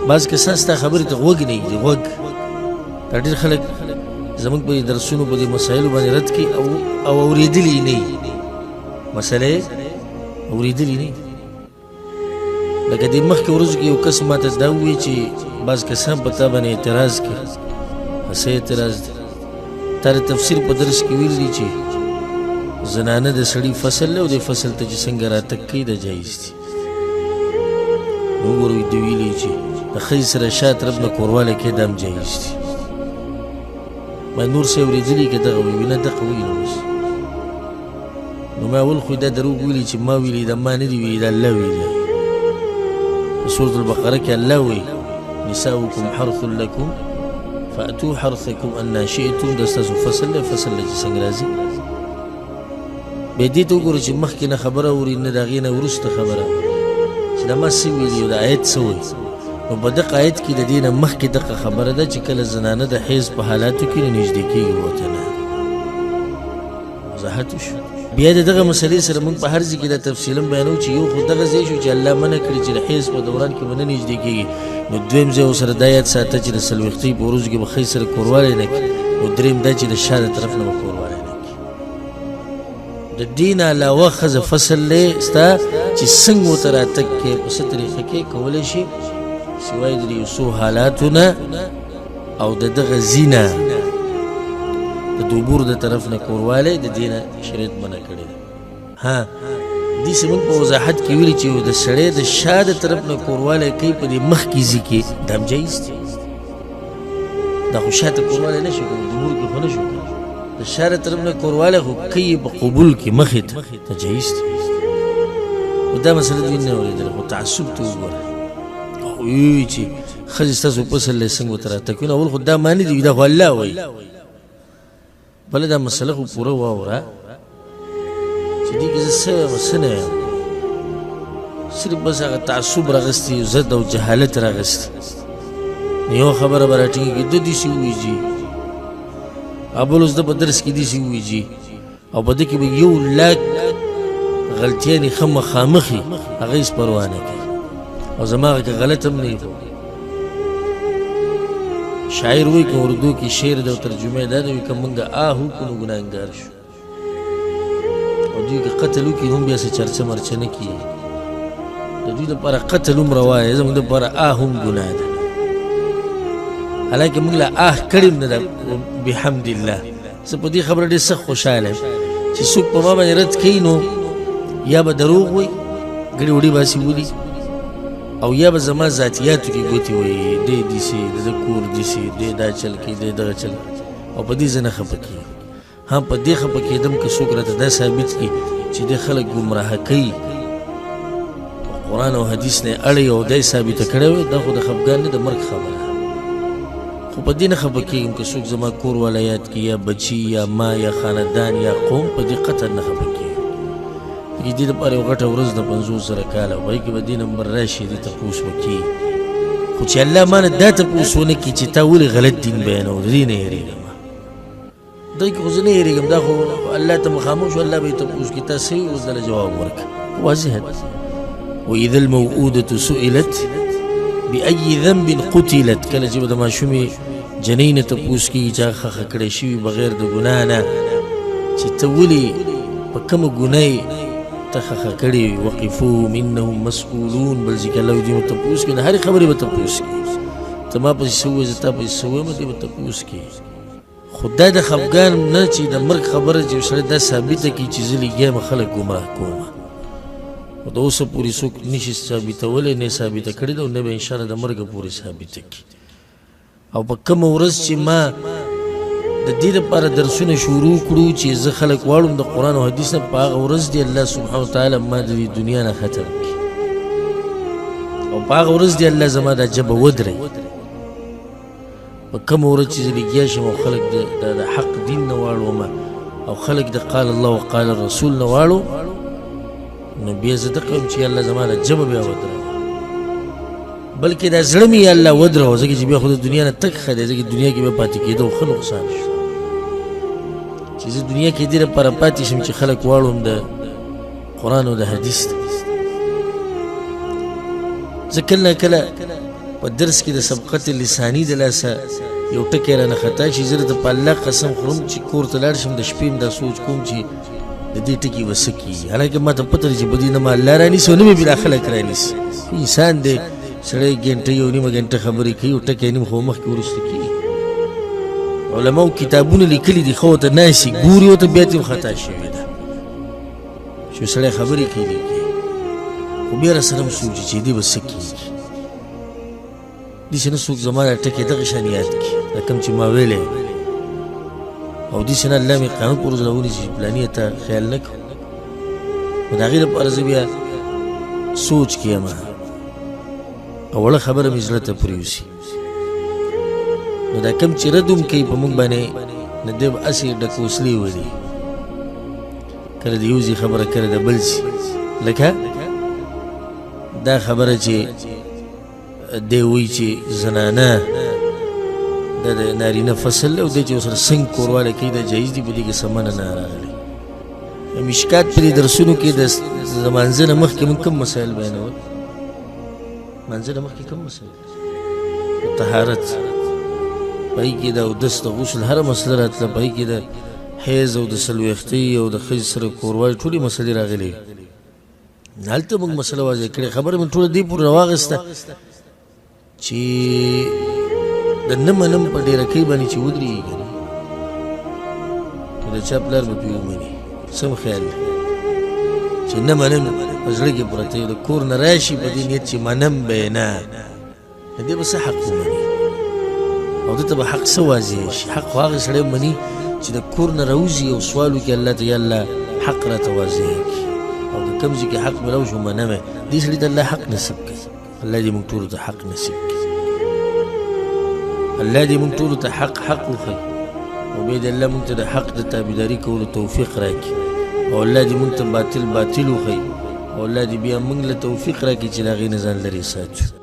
بعض کسان ستا خبرې ته غوږ نه ږدي، غوږ. دا ډېر خلک زموږ په دې درسونو په دې مسایلو باندې رد کوي او اورېدلي یې نه وي، مسله یې اورېدلي نه وي. لکه دې مخکې ورځو کې یو کس ما ته دا وویل چې بعض کسان په تا باندې اعتراض کوي. څه اعتراض دی؟ تا د تفسیر په درس کې ویلي دي چې زنانه د سړي فصل دی او دې فصل ته چې څنګه راتګ کوي دا جایز دي. نو وګورئ دوی ویلي چې د ښځې سره شا طرف نه کوروالی کوي دا هم جایز دي. ما نور څه اورېدلي که دغه وایي؟ نه دغه وایي. نو بس نو ما اول خو دا دروغ ویلي چې ما ویلي، دا ما نه دي ویلي، دا الله ویلي. په سورة البقره کې الله وایي نساؤکم حرث لکم فأتوا حرثکم أنا شئتم. دا ستاسو فصل دی، فصل دی چې څنګه راځي. بیا دې ته وګوره چې مخکې نه خبره اوري نه د هغې نه وروسته خبره چې دا ما څه ویلي او دا آیت څه وایي. نو په دغه آیت کې د دې نه مخکې دغه خبره ده چې کله زنانه د حیض په حالاتو کې نو نږدې کېږي ورته نه. وضاحت وشو. بیا د دغه مسلې سره موږ په هر ځای کې دا تفصیل هم بیانوو چې یو خو دغه ځای شو چې الله منع کړي چې د حیض په دوران کې به نه نږدې کېږي. نو دویم ځای ورسره دا یاد ساته چې د څلوېښتۍ په ورځو کې به ښځې سره کوروالی نه کوي. نو دریم دا چې د شا د طرف نه به کوروالی نه کوي. د دې نه علاوه ښځه فصل دی ستا چې څنګه ورته راتګ کوې په څه طریقه کې کولی شي سوای د یو څو حالاتو نه او د دغه ځینه د دوبور د طرف نه کوروالی د دې نه شریعت منع کړی دی. ها داسې موږ په وضاحت کې ویلي چې د سړی د شا د طرف نه کوروالی کوي په دې مخکې ځي کې دا هم جایز دی. دا خو شاته کوروالی نه شي کولی، دوبور کې خو نه شو کولی. د شا د طرف نه کوروالی خو کوي په قبول کې مخې ته، دا جایز دی. خو دا مسله دوی نه اورېدله، خو تعصب ته وګوره. خو ویې چې ښځې ستاسو فصل دی څنګه ورته راتګ کوي. نو اول خو دا ما نه دي، دا خو الله وایي. بله دا مسله خو پوره واوره چې دې کې زه څه وایم څه نه وایم، صرف بس هغه تعصب راغستی، ضد او جهالت راغستی. نو یوه خبره به راټینګه کړي، ده داسې ووایي جي، او بل اوس ده په درس کې داسې ووایي جي، او په ده کې به یو لاک غلطیانې ښه مخامخي، هغه هېڅ پروا نه کوي. او زما هغه که غلط هم نه وي، خو شاعر وایي که اردو کې شعر دی او ترجمه یې دا ده، وایي که موږ آه وکړو نو ګناهګار شو، او دوی که قتل وکړي هم بیا څه چرچه مرچه نه کېږي. د دوی دپاره قتل هم روا دی، زموږ دپاره آه هم ګناه ده. حالانکه موږ لا آه کړې هم نه ده بحمد الله. زه په دې خبره ډېر سخت خوشحاله یم چې څوک په ما باندې رد کوي نو یا به دروغ وایي، ګړې وړې به هسې ولي، او یا به زما ذاتیاتو کې ګوتې وایي، دی داسې، د ده کور داسې، دی دا چل کوي، دی دغه چل کوي، او په دې زه نه خفه کېږم. ها په دې خفه کېدم که څوک راته دا ثابت کړي چې دی خلک ګمراه کوي، قرآن او حدیث نه یې اړوي او دا یې ثابته کړی وي، دا خو د خفګان نه د مرګ خبره. خو په دې نه خفه کېږم که څوک زما کور والا یاد کړي، یا بچي، یا ما، یا خاندان، یا قوم، په دې قطعا نه خفه کېږم. د دې لپاره یو غټه ورځ ده، 50,000 کاله، په هغې کې به دې نمبر راشي، دې تپوس به کېږي. خو چې الله ما نه دا تپوس ونه کړي چې تا ولې غلط دین بیانوو، د دې نه یېرېږم. دې کې خو زه نه یېرېږم، دا خو الله ته مخامخ شو، الله به یې تپوس کړي تا څه ویل، اوس دله جواب ورکړه. واضح ده. وإذا الموءودة سئلت بأي ذنب قتلت، کله چې به د ماشومې جنۍ نه تپوس کېږي چې هغه ښخه کړی شوي بغیر د ګناه نه، چې ته ولې په کومه ګناه یې ته ښخه کړې؟ وقفوهم انهم مسؤولون. بل ځای کې الله وایي دوی به تپوس کوي، د هرې خبرې به تپوس کوي. ته ما پسې څه ووایې، زه تا پسې څه ووایم، دوی به تپوس کوي. خو دا د خفګان نه چې د مرګ خبره چې سړی دا ثابته کړي چې زه لګیا یم خلک ګمراه کوم، خو د اوسه پورې څوک نشي ثابتولی، نه یې ثابته کړې ده او نه به انشاءالله د مرګه پورې ثابته کړي. او په کومه ورځ چې ما د دې لپاره درسونه شروع کړو چې زه خلک واړم د قرآن او حدیث نه، په هغه ورځ دې الله سبحانه وتعالی ما د دې دنیا نه ختم کړي، او په هغه ورځ دې الله زما دا ژبه ودروي. په کومه ورځ چې زه لګیا شم او خلک د حق دین نه واړوم او خلک د قال الله او قال الرسول نه واړو، نو بیا زه دقه ویم چې الله زما دا ژبه بیا ودروه، بلکې دا زړه مې یا الله ودروه، ځکه چې بیا خو د دنیا نه تګ ښه دی، ځکه دنیا کې بیا پاتې کېدو ښه نقصان شو. چې زه دنیا کې دې لپاره پاتې شم چې خلک واړوم د قرآن او د حدیث ته. زه کله کله په درس کې د سبقت لساني د لاسه یو ټکی رانه خطا شي، زه درته په الله قسم خورم چې کور ته لاړ شم د شپې هم دا سوچ کوم چې د دې ټکي به څه کېږي، حالانکه ما ته پته ده چې په دې نه ما الله رانیسي او نه مې بلا خلک رانیسي. انسان دی سړی ګنټه یو نیمه ګنټه خبرې کوي او ټکی نیم خو مخکې وروسته کېږي. علماو کتابونه لیکلي دي، ښه ورته ناست ګوري ورته بیا ترې خطا شوې ده چې سړی خبرې کوي لیکي، خو بیا راسره هم سوچ چې دې به څه کېږي. داسې نه څوک زما دا ټکی دغه شان یاد کړي دا کوم چې ما ویلی، او داسې نه الله مې قیامت په ورځ راونیسي چې فلاني ته خیال نه کوم. نو د هغې لپاره زه بیا سوچ کې یم او وړه خبره مې زړه ته پرېوځي. نو دا کوم چې رد هم کوي په موږ باندې، نو دی به هسې ډکوسلې ولي، کله د یو ځای خبره کله د بل ځای. لکه دا خبره چې دی وایي چې زنانه د نارینه فصل او دی چې ورسره څنګه کوروالی کوي دا جایز دي، په دې کې څه منع نه راغلې. مشکات په دې درسونو کې د لمانځه نه مخکې موږ کوم مسایل بیانول؟ لمانځه نه مخکې کوم مسایل؟ طهارت په هغې کې د اودس د غسل هره مسله راتله، په هغې کې د حیض او د څلوېښتۍ او د ښځې سره کوروالی ټولې مسلې راغلې. هلته موږ مسله واضح کړې. خبره مې ټوله دې پورې راواخیسته چې د نه منم په ډېرکۍ باندې چې ودرېږي نو د چا پلار به پرې ومني. سم خیال دی چې نه منم په زړه کې پرته یو د کور نه راشي په دې نیت چې منم به یې نه، نو دی به څه حق ومني او ده ته به حق څه واضح شي؟ حق خو هغه سړی مني چې د کور نه راوځي او سوال وکړي الله ته، یا الله حق راته واضح کړي، او که کوم ځای کې حق ملاو شو منم یې. دې سړي ته الله حق نصیب کړي. الله دې موږ ټولو ته حق نصیب کړي. الله دې موږ ټولو ته حق حق وښيي، او بیا دې الله موږ ته د حق د تابعداري کولو توفیق راکړي، او الله دې موږ ته باطل باطل وښيي، او الله دې بیا موږ له توفیق راکړي چې د هغې نه ځان لرې ساتو.